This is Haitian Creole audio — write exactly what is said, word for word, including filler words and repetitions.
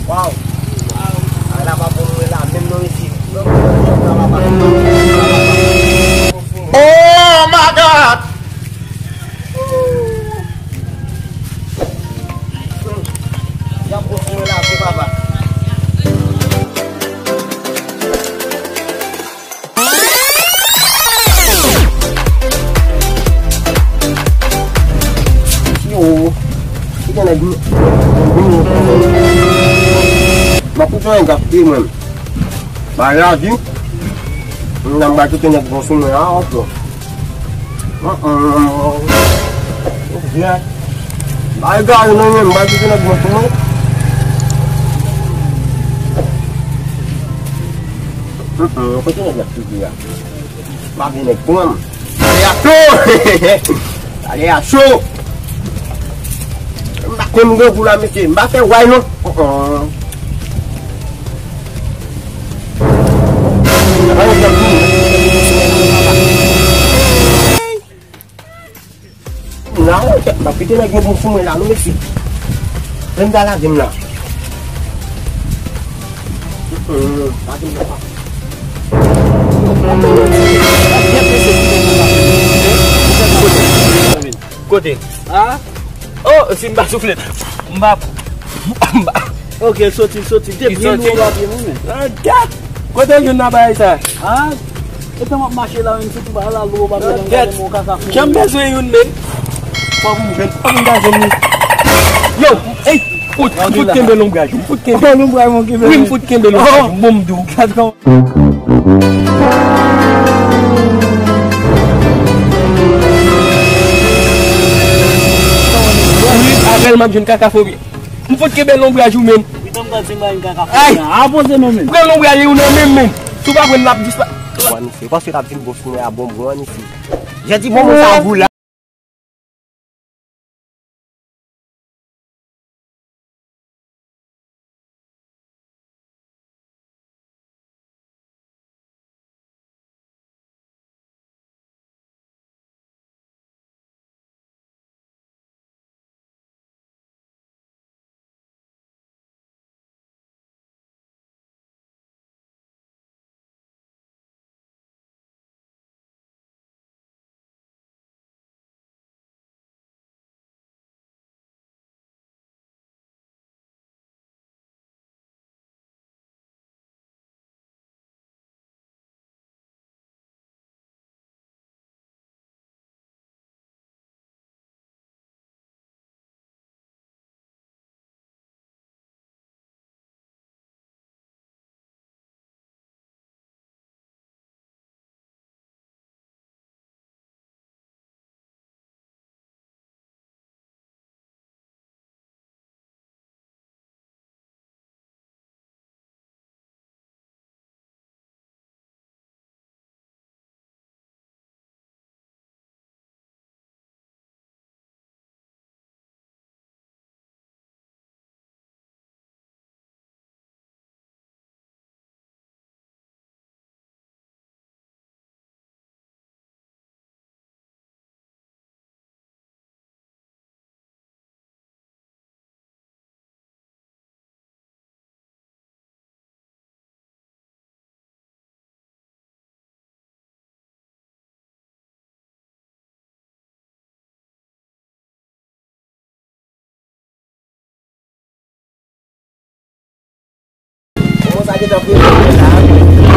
Waw. Bagay la pa bon mwen la menm non mesye. Oh my God! Y ap bon sou mwen la vre papa. Yo, ki gen nèg m ap koute yon gap pi mwen. Bagay la di, m nan ba kite nèg bon sou mwen a ankò. Bagay gari nan men m, ba kite nèg bon sou mwen. Kote nèg la figi a? M ap vin nèg pran m. Pale a cho! Pale a cho! M pa konn grangou la mesye, m pa fè way non. La, m ap kite nèg yo bon sou mwen la non mesye. Menm ta lage m la. Lage m la papa. Kote? Ah? Oh, si m pa souflèt. M pa. M pa. Ok, soti, soti. Te byen lou pa pye mwen men. Ah, gad. Kote w jwenn nan bagay sa? Ah, etan m ap mache la menm si tou ba la lou pa pye mwen gade mwen kaka fou. Janm bezwen youn men. Fòk m jwenn, fòk m ta jwenn li. Yo, ey, fout, fout kenbe lonbraj, fout kenbe. Lonbraj mwen kenbe. Wi, m fout kenbe lonbraj, bon m di w. Gad kòman. Wi, avè l m ap jwenn kaka fobi. M fout kenbe lonbraj ou menm. Pitan m gad se mwen kaka fobi. Ay! A poze non menm. Pran lonbraj ou nan menm menm. Si w pa pran l ap dispa. Bon, anise, paske t ap vin bon sou mwen a bonbon, anise. Jè di bonbon sa gou la. Kòman sa gentan premye la?